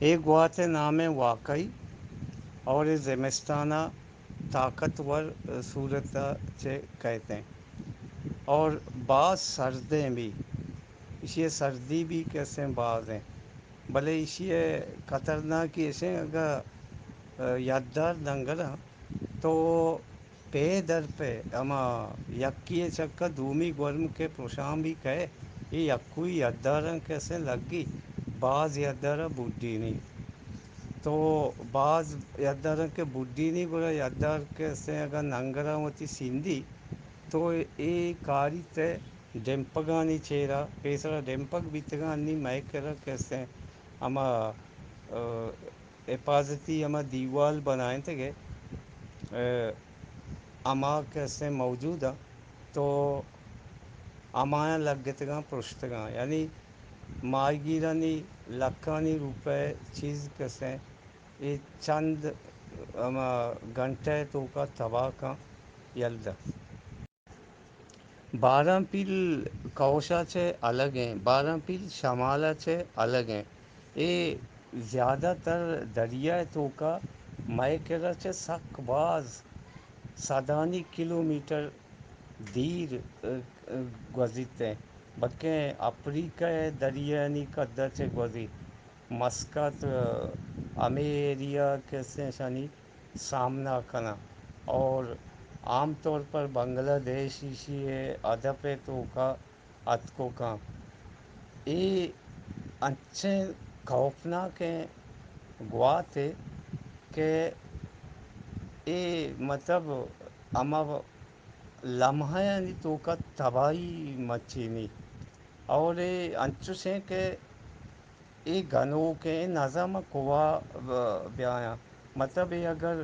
اے گوات ءِ نام ءَ واقعی اور اے زمستان ءَ طاقتور صورت ءَ چہ کئیت ایں اور باز سردیں بھی، ایشی ءِ سردی بھی کسیں باز ایں، بلے ایشی ءِ خطرناکی ایش ایں اگاں یدار دنگراں تو پے در پے ہما یکی ءِ چکا دومی گورم کہ پروشان بھی کئے، اے یکوئی یداراں کسیں لگی، باز یدارا بڈینی۔ تو باز یداراں کہ بڈینی گڑا یدار کسیں اگاں ننگراں وتی سیندی تو اے کاری تے ڈمپگانی چیرا، پیسرا ڈمپگ بیتگاں، انی مئے کرا کسیں ہما، آ، حفاظتی ہما دیوال بنائینتگ ءَ، ہما کسیں موجود اَنت، تو ہمایاں لگتگاں، پرشتگاں، یعنی ماہیگیرانی لکھانی روپے چیز کسیں اے چند ہما گھنٹہ ءِ توکا تباہ کن یل دنت۔ باران پیل کئوش ءَ چہ الگ ایں، باران پیل شمال ءَ چہ الگ ایں۔ اے زیادہ تر دریا ءِ توکا مئے کرا چہ سک باز سدانی کلومیٹر دیر، ءَ، ءَ، گوزیت ایں، بلکیں اپریکہ ءِ دریانی کد ءَ چہ گوزیت۔ مسقط، ءَ، ہمے ایریا کسیں اشانی سامنا کناں اور عام طور پر بنگلہ دیش ایشی ءِ ہدف ءِ توکا اتکوکاں۔ اے انچیں خوفناکیں گواتے کہ اے مطلب ہما لمحہانی توکا تباہی مچینی اور اے انچوشیں کہ اے گنوکیں، اے نزم کوا ب-، بیایاں۔ مطلب اے اگر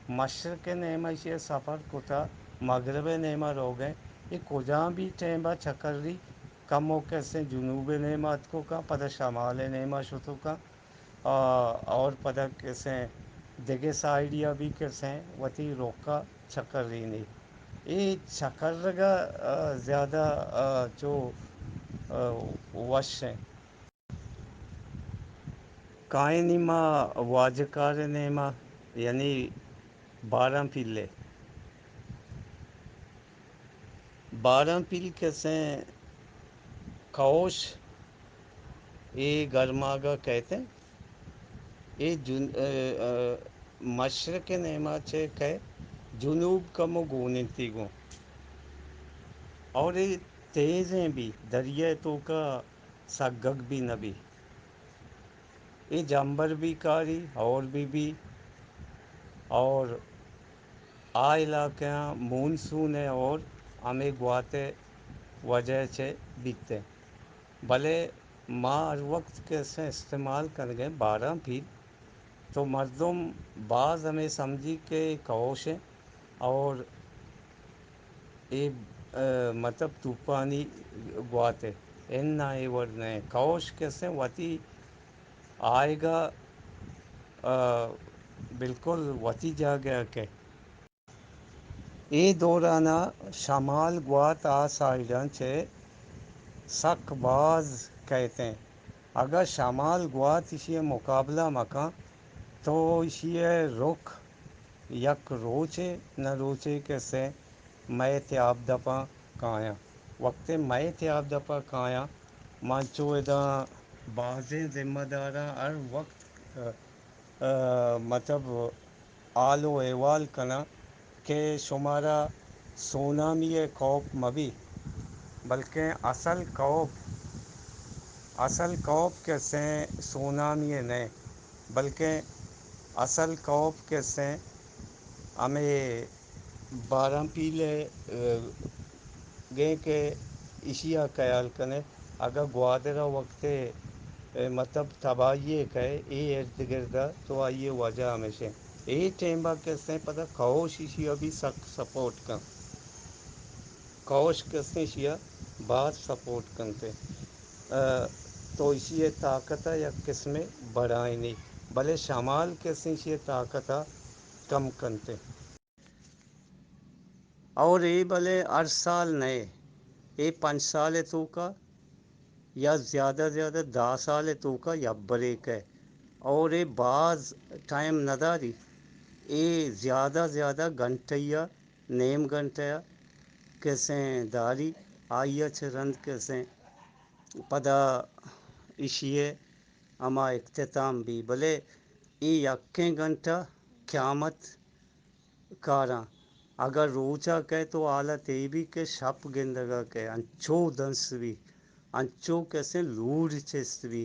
مشرق ءِ نیما ایشی ءَ سفر کتا، مغرب ءِ نیما روگیں، اے کجام بھی ٹیمبا چکری کمو کسیں جنوب ءِ نیما اتکوکاں، پدا شمال ءِ نیما شتوکاں، آ، اور پدا کسیں دگہ سائیڈیا بھی کسیں وتی رکا چکرینی۔ اے چکرگا، آ، زیادہ، آ، چو، آ، وش ہیں۔ کائنی ما واجکار نیما، یعنی باران پیلے۔ باران پیل کسیں کئوش اے گرماگا کئیت ایں۔ اے جن-، ا، ا، مشرق نیما چہ کئے جنوب کمو گون انتی گوں۔ اور اے تیزیں بھی، دریا توکا سگگ بھی نہ بی۔ اے جمبر بھی کاری، ہور بھی بی، اور آ علاقیاں مونسون ءِ ہور ہمے گوات ءِ وجہ چہ بیت ایں۔ بلے ما ہر وقت کسیں استعمال کنگیں باران پیل، تو مردم باز ہمے سمجھی کہ کئوش ایں اور اے، ا، مطلب طوفانی گواتے۔ اناں، اے وڑ نہ ایں۔ کئوش کسیں وتی آئیگا، ا، بالکل وتی جاگہ ءَ کئے۔ اے دورانا شمال گوات آ سائیڈاں چہ سک باز کئیت ایں۔ اگاں شمال گوات ایشی ءِ مقابلہ مکن تو ایشی ءِ رخ یک روچے نہ روچے کسیں مئے تیاب دپاں کایاں۔ وقتے مئے تیاب دپا کایاں، من چو ادا بازیں ذمہ داراں ہر وقت، ا، ا، مطلب حال و احوال کناں کہ شمارا سونامی ءِ خوف مہ بی، بلکیں اصل خوف، اصل خوف کسیں سونامی ءِ نہ، بلکیں اصل خوف کسیں ہمے باران پیل ءِ، ا، گیں کہ ایشی ءَ خیال کنے، اگاں گوادر ءَ وقتے، ا، مطلب تباہی ءَ کئے اے ارد گرد ءَ تو آئی ءِ وجہ ہمیش ایں۔ اے ٹیم ءَ کسیں پدا کئوش ایشی ءَ بھی سک سپورٹ کن۔ کئوش کسیں ایشی ءَ باز سپورٹ کنتے۔ ا، تو ایشی ءِ طاقت ءَ یک قسمے بڑائینی، بلے شمال کسیں ایشی ءِ طاقت ءَ کم کنتے۔ اور اے بلے ہر سال نئے، اے پنچ سال ءِ توکا یا زیادہ زیادہ دہ سال ءِ توکا یبرے کئے۔ اور اے باز ٹائم نہ داری، اے زیادہ زیادہ گھنٹہ یا نیم گھنٹہ یا کسیں داری، آئی ءَ چہ رند کسیں پدا ایشی ءِ ہما اختتام بی، بلے اے یکیں گھنٹہ قیامت کاراں۔ اگاں روچ ءَ کئے تو حالت اے بی کہ شپ گندگ ءَ کئے، انچو دنس بی، انچو کسیں لوڑ چست بی،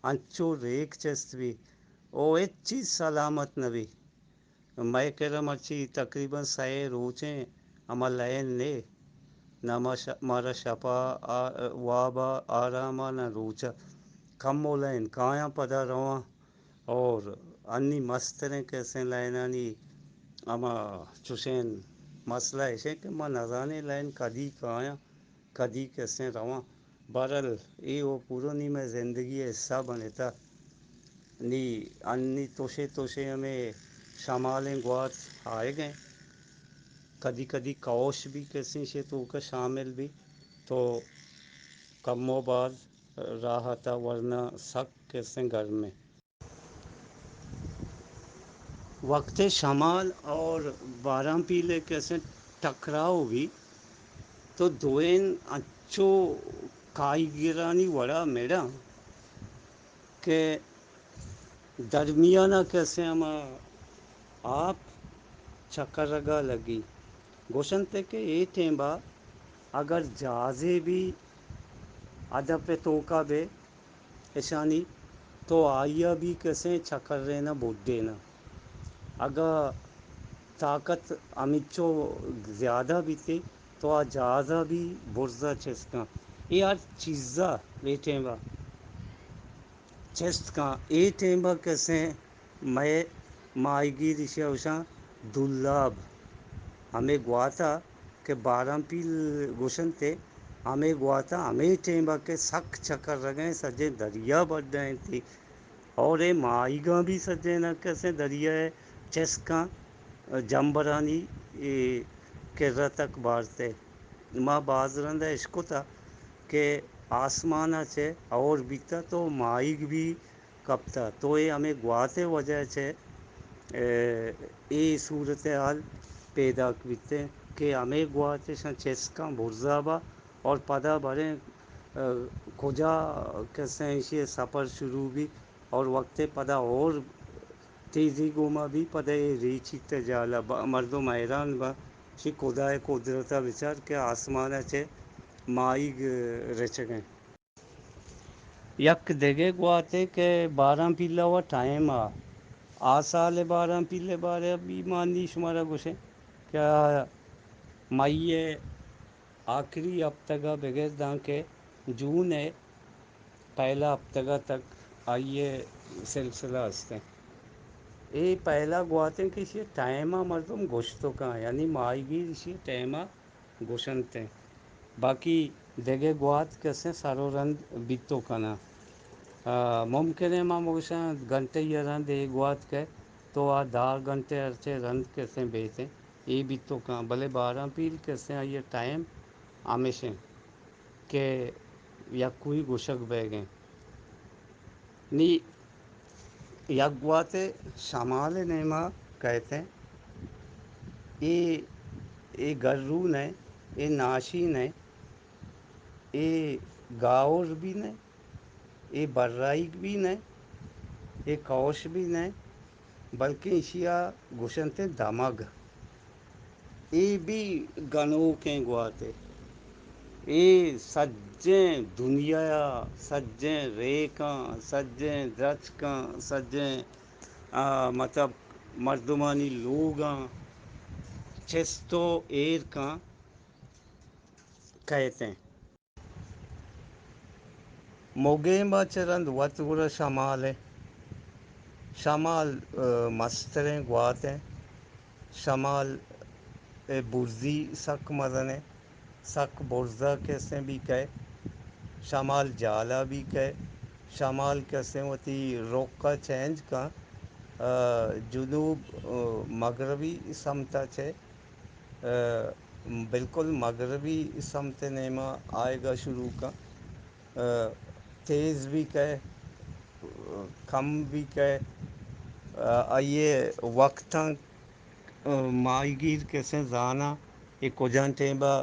انچو ریک چست بی، او ہچ چیز سلامت نہ بی۔ مئے کرا مرچی تقریباً سئے روچیں ہما لائن نے، نہ ما ش-، مارا شپا آ-، وابا آراما نہ روچا۔ کمو لائن کایاں پدا رواں۔ اور انی مستریں کسیں لائنانی ہما چوشیں مسئلہ ایشیں کہ ما نزانیں لائن کدی کایاں، کدی کسیں رواں۔ بہرحال، اے و پورو نی مئے زندگی ءِ حصہ بنتا۔ نی انی توشے توشے ہمے شمالیں گوات آئیگ ایں۔ کدی کدی کئوش بی کسیں شے توکا شامل بی تو کمو باز راحت ءَ، ورنہ سک کسیں گرمیں۔ وقت شمال اور باران پیل ءِ کسیں ٹکراؤ بی تو دوئین انچو کائیگرانی وڑا مڑاں کہ درمیانا کسیں ہما آپ چکرگا لگی۔ گوشنت کہ اے ٹیمبا اگر جہازے بی ادپ ءِ توکا بے اشانی تو آئی ءَ بی کسیں چکریناں بڈیناں۔ اگاں طاقت ہمینچو زیادہ بیتے تو آ جہاز ءَ بی برزا چست کن۔ اے ہر چیزا اے ٹیمبا چست کن۔ اے ٹیمبا کسیں مئے ماہیگیر ایشی ءَ گوشاں دولاب۔ ہمے گوات ءَ کہ باران پیل گوشنت ءَ، ہمے گوات ءَ ہمے ٹیم ءَ کہ سک چکرگ ءَ ایں، سجیں دریا بڈ ءَ انت اور اے ماہیگاں بھی سجیں نہ کسیں دریا ءِ چست کاں جمبرانی اے کرا تک بارت ءَ۔ ما باز رند ءَ اشکتہ کہ آسمان ءَ چہ ہور بیتہ تو ماہیگ بھی کپتہ، تو اے ہمے گوات ءِ وجہ ءَ چہ، اے، اے صورتحال پیداک بیت انت کہ ہمے گوات اشاں چست کاں برزا با اور پدا بریں، اے، کجا کسیں ایشی ءِ سفر شروع بی اور وقت ءَ پدا اور تیزی گوما بی، پدا اے ریچیت جالا با، مردم حیران با، چی خدا ءِ قدرت ءَ بچار کہ آسمان ءَ چہ ماہیگ رچگ انت۔ یک دگہ گواتے کہ باران پیلہ و ٹائم آ، آ سال باران پیلہ بارے ابھی مانی شمارا گوشیں کہ مئی آخری ہفتگا بگر دانکہ جون ءِ پہلا ہفتگا تک آئی ءِ سلسلہ است انت۔ اے پہلا گواتیں کہ ایشی ٹائم آ مردم گوشتو کاں، یعنی ماہیگیر ایشی ٹائم آ گوشنت انت۔ باقی دگہ گوات کسیں سر و رند بیتو کناں۔ آ، ممکن ہے ما مگوشاں گھنٹہ یا رند اے گوات کہ تو آ دہ گھنٹہ ہرچے رند کسیں بیت انت، اے بیتو کاں، بلے باران پیل کسیں آئی ٹائم ہمیش انت کہ یکوئی گوشگ بیگ انت۔ نی یک گواتے شمال ءِ نیما کئیت انت۔ اے، اے گرو نہ، اے ناشی نہ، اے گاور بھی نہ، اے برائیگ بھی نہ، اے کوش بھی نہ، بلکیں ایشی ءَ گوشنت دمگ۔ اے بھی گنوکیں گواتے۔ اے سجیں دنیا ءَ، سجیں ریکاں، سجیں درچکاں، سجیں، آ، مطلب مردمانی لوگاں چست و ایر کاں کئیت انت۔ مگیما چہ رند وت گڑا شمال ءِ، شمال، آ، مستریں گوات ءِ، شمال ءِ برزی سک مزن ءِ، سک برزا کسیں بھی کئے، شمال جالا بھی کئے، شمال کسیں وتی رخ ءَ چینج کن، آ، جنوب، آ، مغربی سمت ءَ چہ ءَ، بالکل مغربی سمت ءِ نیما آیگا شروع کن، ءَ، تیز بھی کئے، کم بی کہ، آ، آئی ءِ وقتاں، آ، ماہیگیر کسیں زاناں اے کجام ٹیمبا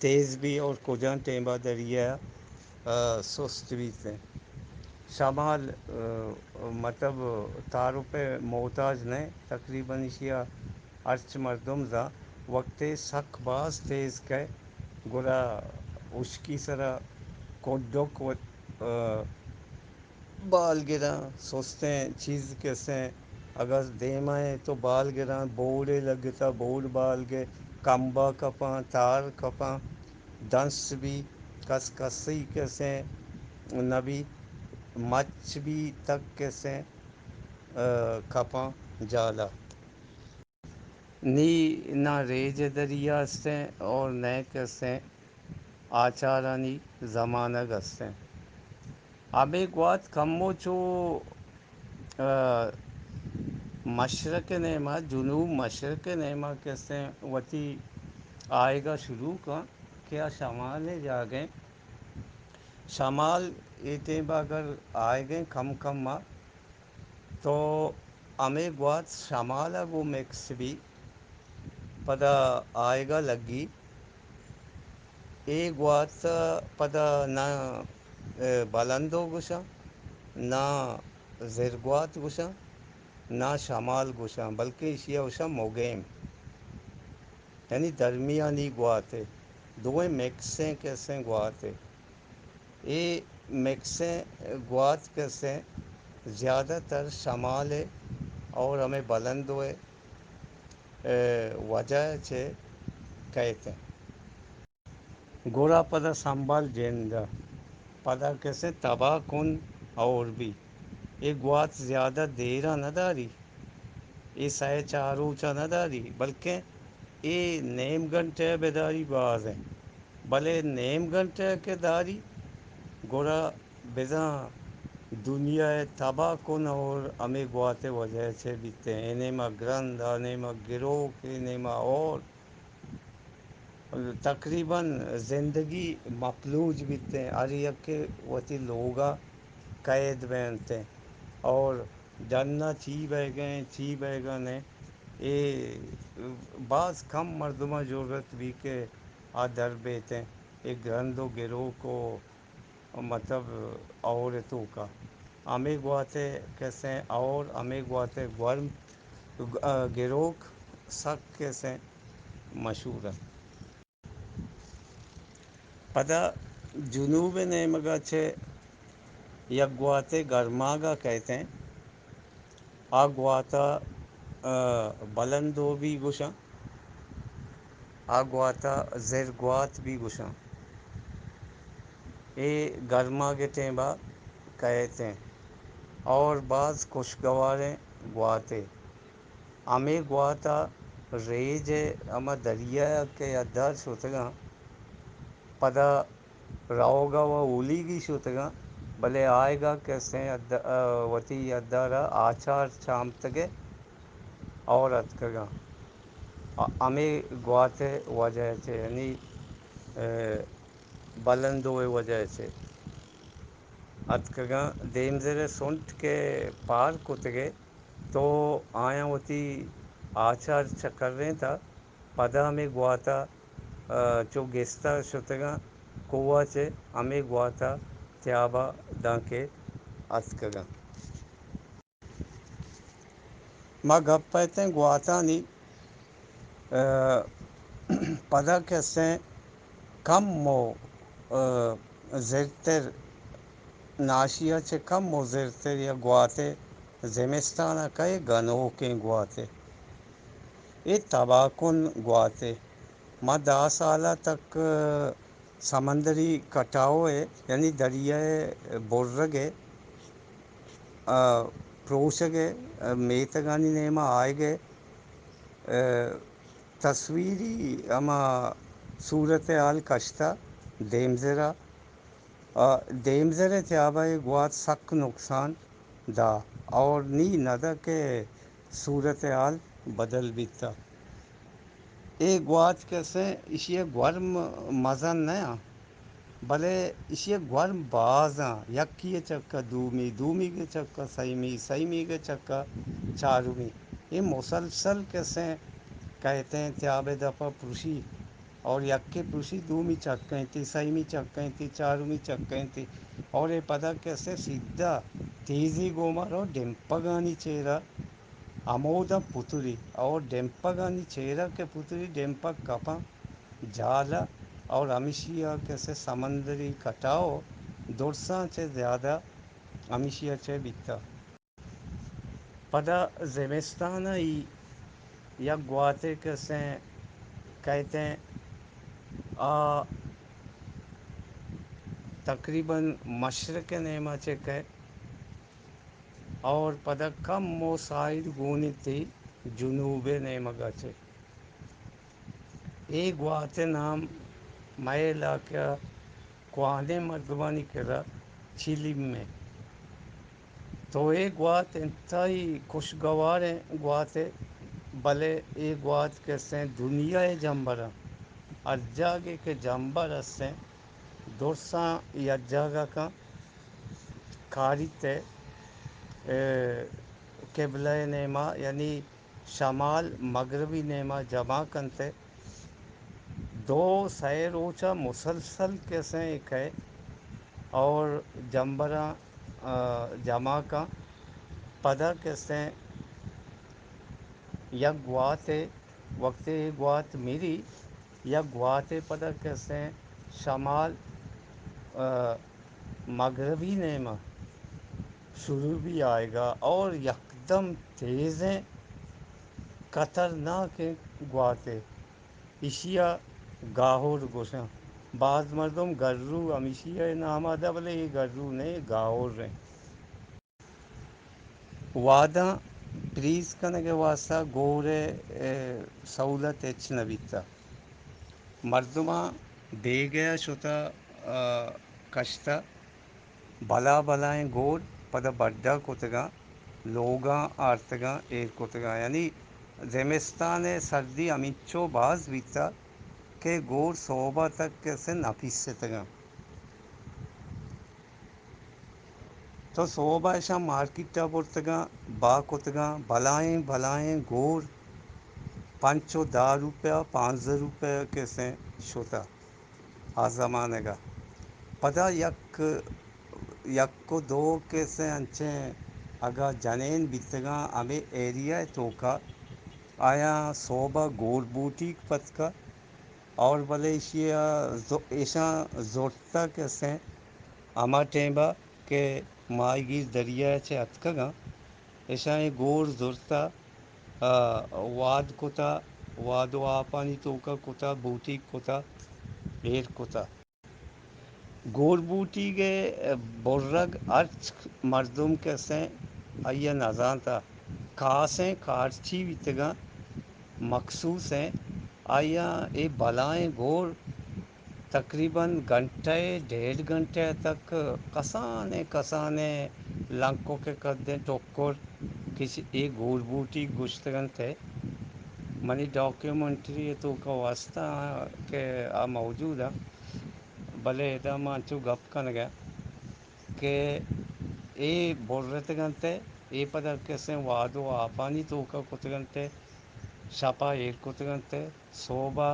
تیز بی اور کجام ٹیمبا دریا، آ، سست بیت۔ شمال، آ، مطلب تعارف ءِ محتاج نہ، تقریباً ایشی ءَ ہرچ مردم زان۔ وقتے سک باز تیز کئے گڑا ہشکی سرا کڈک و، آ، بال گراں، سستیں چیز کسیں، اگاں دیما ایں تو بال گراں، بوڑے لگتا، بوڑ بال گے، کمبا کپاں، تار کپاں، دنس بی، کس کسی کسیں نبی، مچ بی تک کسیں، آ، کپاں جالا۔ نی نہ ریج دریا استیں اور نہ کسیں آچارانی زمانگ استیں۔ ہمے گوات کمو چو، آ، مشرق ءِ نیما، جنوب مشرق ءِ نیما کسیں وتی آئیگا شروع کن کہ آ شمال ءِ جاگہ ایں۔ شمال اے ٹیمبا اگر آئیگیں کم کم ءَ تو ہمے گوات شمال ءَ گوں مکس بی، پدا آئیگا لگی۔ اے گوات ءَ پدا نہ، اے، بلندو گوشاں، نہ زرگوات گوشاں، نہ شمال گوشاں، بلکہ ایشی ءَ گوشاں مگیم، یعنی درمیانی گواتے، دوئیں مکسیں کسیں گواتے۔ اے مکسیں گوات کسیں زیادہ تر شمال ءِ اور ہمے بلندو ءِ، اے، وجہ ءَ چہ کئیت ایں۔ گڑا پدا سنبھال جند ءَ پدا کسیں تباہ کن اور بی۔ اے گوات زیادہ دیرا نہ داری، اے سئے چار روچا نہ داری، بلکیں اے نیم گھنٹہ ءَ بداری باز ایں۔ بلے نیم گھنٹہ کہ داری، گڑا بزاں دنیا ءِ تباہ کن اور ہمے گوات ءِ وجہ ءَ چہ بیت ایں۔ اے نیما گرند، آ نیما گروک، اے نیما اور تقریباً زندگی مپلوج بیت ایں۔ ہر یکے وتی لوگا قید بنت ایں اور ڈنا چی بئیگا ایں، چی بئیگا نہ ایں، اے باز کم مردماں جرات بی کہ آ در بیت ایں۔ اے گرند و گروک و مطلب اور توکا ہمے گوات ءِ کسیں اور ہمے گوات ءِ گورم، گ-، گروک سک کسیں مشہور انت۔ پدا جنوب ءِ نیمگا چہ یک گواتے گرماگا کئیت ایں۔ آ گواتا، آ، بلندو بی گوشاں۔ آ گواتا زرگوات بی گوشاں۔ اے گرماگ ءِ ٹیمبا کئیت ایں اور باز خوشگواریں گواتے۔ ہمے گوات ءَ ریج ءَ ہما دریا ءَ کہ ادار شتگاں، پدا روگ ءَ و اولیگی شتگاں، بلے آیگ ءَ کسیں اد-، ءَ وتی ادار ءَ آچار چامتگ ءَ اور اتکگاں۔ ہ-، ہمے گوات ءِ وجہ ءَ چہ، یعنی، ءَ، بلندو ءِ وجہ ءَ چہ اتکگاں۔ دیمزر ءِ سنٹ کہ پار کتگ ءَ، تو آیاں وتی آچار چکرینتہ، پدا ہمے گوات ءَ، آ، چو گستا شتگاں، کوہ ءَ چہ ہمے گوات ءَ تیاب ءَ دانکہ اتکگاں۔ ما گپ ءَ اتیں گواتانی، آ، پدا کسیں کم و، آ، زرتر ناشی ءَ چہ کم و زرتر یا گواتے زمستان ءَ کئے گنوکیں گواتے۔ اے تباہ کن گواتے۔ ما دہ سال ءَ تک سمندری کٹاؤ ءَ، یعنی دریا ءِ برگ ءَ، آ، پروشگ ءَ، آ، میتگانی نیما آیگ ءَ، آ، تصویری ہما صورتحال کشتہ دیمزر ءَ۔ آ، دیمزر ءِ تیاب ءَ اے گوات سک نقصان دا اور نی ندا کہ صورتحال بدل بیتا۔ اے گوات کسیں ایشی ءِ گورم مزن نہ آں۔ بلے ایشی ء گورم باز آں، یکی ء چکا دومی، دومی ء چکا سیمی، سیمی ء چکا چارمی۔ اے مسلسل کسیں کئیتیں تیاب ء دپ ء پروشی، اور یکے پروشی دومی چکینتی، سیمی چکینتی، چارمی چکینتی، اور اے پدا کسیں سیدھا تیزی گوما رو ڈمپگانی چیرا ہمودا پتری، اور ڈمپگانی چیرا کہ پتری، ڈمپگ کپاں جالا، اور ہمیشی ء کسے سمندری کٹاؤ درساں چہ زیادہ ہمیشی ء چہ بیتا۔ پدا زمستان ء ای یک گواتے کسے کئیتیں، آ تقریباً مشرق ء نیما چہ کئے، اور پدا کمو ساحل گون انت جنوب ء نیمگ ء چہ۔ اے گوات ء نام مئے علاقہ ء کوہنیں مردمانی کرا چلیم ء۔ تو اے گوات انتہائی خوشگواریں گواتے، بلے اے گوات کسیں دنیا ء جمبراں، ہر جاگے کہ جمبر ہستیں، درساں یک جاگہ کن کاریت ء، اے، قبلہ ء نیما، یعنی شمال مغربی نیما جمع کنت ء دو سئے روچا مسلسل کسیں کئے اور جمبراں، آ، جمع کن۔ پدا کسیں یک گواتے، وقتے اے گوات مری، یک گواتے پدا کسیں شمال، آ، مغربی نیما شروع بھی آئے گا اور یکدم تیزیں خطرناکیں گواتے۔ ایشی ء گاہور گوشاں۔ باز مردم گرو ہمیشی ء نام ء دا، بلے اے گرو نہ، اے گاہور انت۔ واداں پریز کنگ ء واستہ گور ء، اے، سہولت ہچ نہ بیتہ۔ مردماں بیگہ ء شتہ، آ، کشتہ۔ بلا بلائیں گور پدا بڈا کتگاں، لوگاں آرتگاں، ایر کتگاں۔ یعنی زمستان ء سردی ہمینچو باز بیتہ کہ گور سہب ء تک کسے نہ پیستگاں۔ تو سہب ء اشاں مارکیٹ ء برتگاں، بہا کتگاں، بلائیں بلائیں گور پنچ و دہ روپیہ، پانزدہ روپیہ کسے شتہ آ زمانگ ء۔ پدا یک، یک و دو کسے انچیں اگاں جنین بیتگاں ہمے ایریا ء توکا، آیاں سہب ء گور بوٹیگ پتکہ اور بلے ایشی ء ز-، ایشاں زرتہ کسیں ہما ٹیم ء کہ ماہیگیر دریا ء چہ اتکگاں، ایشاں اے گور زرتہ، آ، واد کتہ، واد و آپانی توکا کتہ، بوٹیگ کتہ، ایر کتہ۔ گور بوٹیگ ء برگ ہرچ مردم کسیں آئی ء نزانتہ، کاسیں کارچی بیتگاں، مخصوصیں آیاں اے بلائیں گور تقریباً گھنٹہ ء ڈیڑھ گھنٹہ ء تک کسانیں کسانیں لنکک ء کدیں ٹکر کش اے گور بوٹیگ گوشتگ انت ء منی ڈاکیومنٹری ء توکا واستہ کہ آ موجود انت، بلے ادا ما انچو گپ کنگ ء کہ اے برتگ انت ء اے پدا کسیں واد و آپانی توکا کتگ انت ء شپا ایر کتگ انت ء سہبا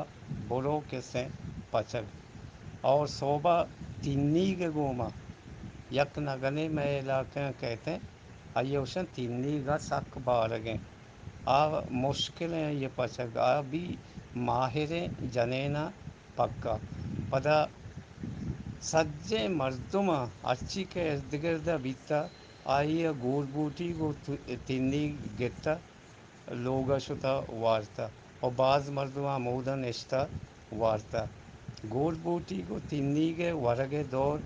برو کسیں پچگ اور سہبا تنیگ ء گوما یک نگنے مئے علاقہ ء کئیت انت، آئی ء گوشنت تنیگ ء سک بارگ انت، آ مشکل انت آئی ء پچگ، آ بھی ماہریں جنیناں پکا۔ پدا سجیں مردماں ہرچی کہ اردگرد ء بیتہ، آئی ء گور بوٹیگ و تو-، تنیگ گپتہ، لوگ ء شتہ وارتہ و باز مردماں ہمودا نشتہ وارتہ۔ گور بوٹیگ و تنیگ ء ورگ ء دور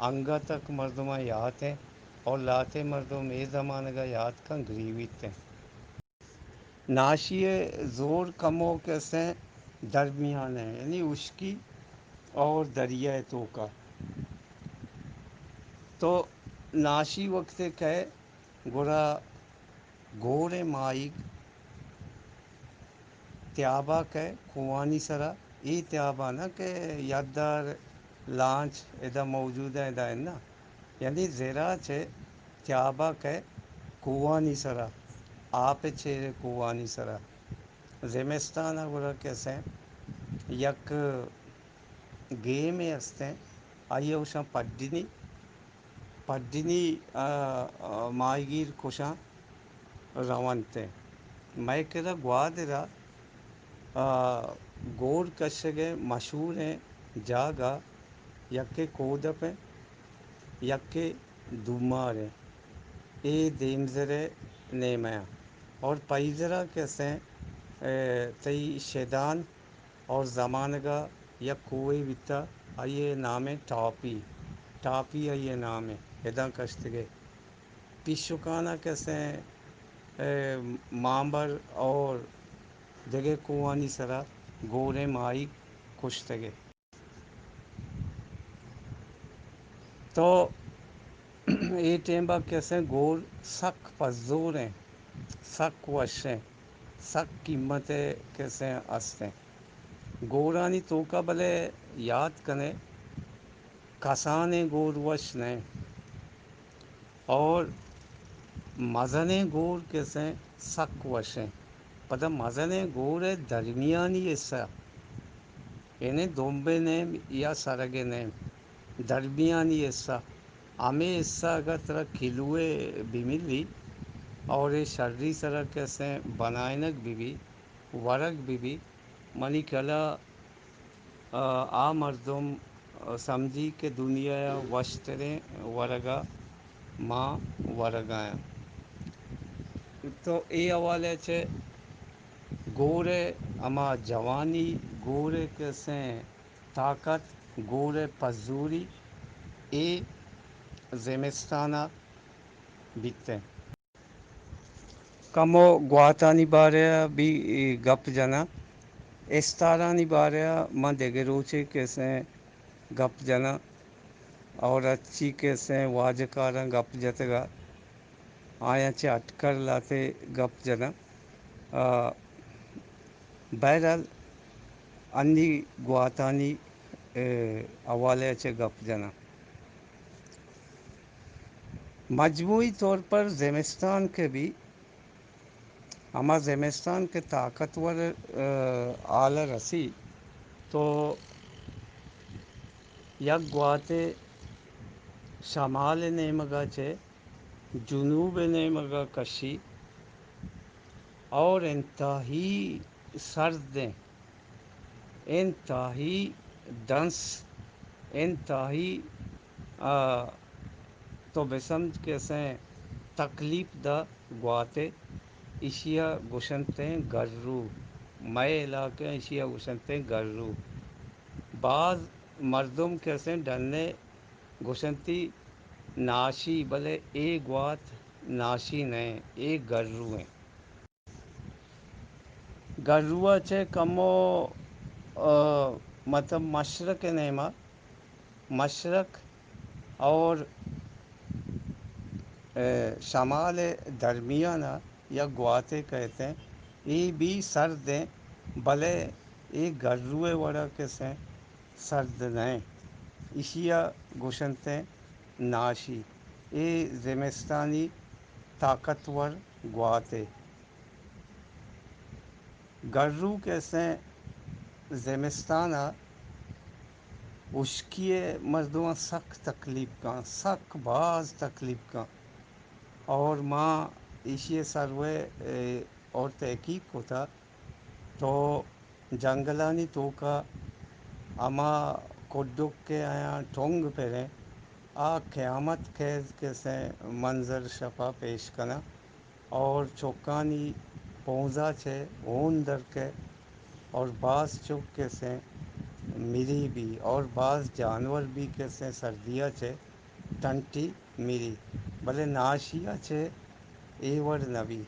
انگت ء مردماں یات انت اور لہتیں مردم اے زمانگ ء یات کن گریویت انت۔ ناشی ء زور کمو کسیں درمیان ء، یعنی ہشکی اور دریا ء توکا۔ تو ناشی وقت ء کئے گڑا گوریں ماہیگ تیابا کئے کوہانی سرا، اے تیابا نہ کہ یاددار لانچ ادا موجود ایں، ادا اناں۔ یعنی زرا چہ تیابا کئے کوہانی سرا، آپ چیرے کوہانی سرا۔ زمستان ءَ گڑا کسیں یک گیمے استیں، آئی ءَ گوشاں پڈنی۔ پڈنی، آ، آ، ماہیگیر کشاں رونت۔ مئے کرا گوادر ءَ، آ، گور کشگ ءِ مشہوریں جاگہ یکے کودپ ایں، یکے دومار ایں۔ اے دیمزر ءِ نیمہ ایں۔ اور پیزرا کسیں، اے، تئی شدان اور زمانگا یک کوہے بیتا، آئی ءِ نام ایں ٹاپی۔ ٹاپی آئی ءِ نام ایں، اداں کشتگے۔ پیشکانا کسیں، اے، مامبر اور دگہ کوہانی سرا گوریں ماہیگ کشتگے۔ تو اے ٹیمبا کسیں گور سک پزور ایں، سک وش ایں، سک قیمت ءِ کسیں است ایں۔ گورانی توکا بلے یات کنے، کسانیں گور وش نہ ایں۔ اور مزنیں گور کسیں سک وش ایں۔ پدا مزنیں گور ءِ درمیانی حصہ، یعنی دمب ءِ نیم یا سرگ ءِ نیم، درمیانی حصہ، ہمے حصہ اگاں ترا کلوے بملی اور اے شری سرا کسیں بنائینگ ببی، ورگ ببی، منی خیالا آ، آ مردم، آ، سمجھی کہ دنیا ءِ وشتریں ورگ ءَ ما ورگ ءَ آں۔ تو اے حوالے چہ گور ءِ ہما جوانی، گور ءِ کسیں طاقت، گور ءِ پزوری اے زمستان ءَ بیت ایں۔ کمو گواتانی بارہ ءَ بھی گپ جناں، استارانی بارہ ءَ من دگہ روچے کسیں گپ جناں، اور اچی کسیں واجکاراں گپ جتگ ءَ، آیاں چہ اٹکر لہتے گپ جناں۔ آ، بہرحال، انی گواتانی، اے، حوالے ءَ چہ گپ جناں۔ مجموعی طور پر زمستان کہ بی، ہما زمستان کہ طاقتور، آ، حال ءَ رسی، تو یک گواتے شمال ءِ نیمگ ءَ چہ جنوب ءِ نیمگ ءَ کشی اور انتہائی سرد ایں، انتہائی دنس، انتہائی، آ، تو بسمجھ کسیں تکلیف دہ گواتے، ایشی ءَ گوشنتیں گرو، مئے علاقہ ءَ ایشی ءَ گوشنتیں گرو۔ باز مردم کسیں ڈنے گوشنتی ناشی، بلے اے گوات ناشی نہ ایں، اے گرو ایں۔ گرو ءَ چہ کمو، آ، مطلب مشرق ءِ نیما، مشرق اور، آ، شمال ءِ درمیان ءَ یک گواتے کئیت ایں۔ اے بھی سرد ایں، بلے اے گرو ءِ وڑا کسیں سرد نہ ایں۔ ایشی ءَ گوشنتیں ناشی۔ اے زمستانی طاقتور گواتے۔ گرو کسیں زمستان ءَ ہشکی ءَ مردماں سک تکلیف کن، سک باز تکلیف کن۔ اور ما ایشی ءِ سروے، اے، اور تحقیق کتا، تو جنگلانی توکا ہما کڈک کہ آیاں ٹنگ پریں، آ قیامت خیز کسیں منظر شپا پیش کناں۔ اور چکانی پونزا چہ ہون در کئے اور باز چک کسیں مری بی اور باز جانور بی کسیں سردیا چہ ٹنٹی مری، بلے ناشیا چہ اے وڑ نہ بی۔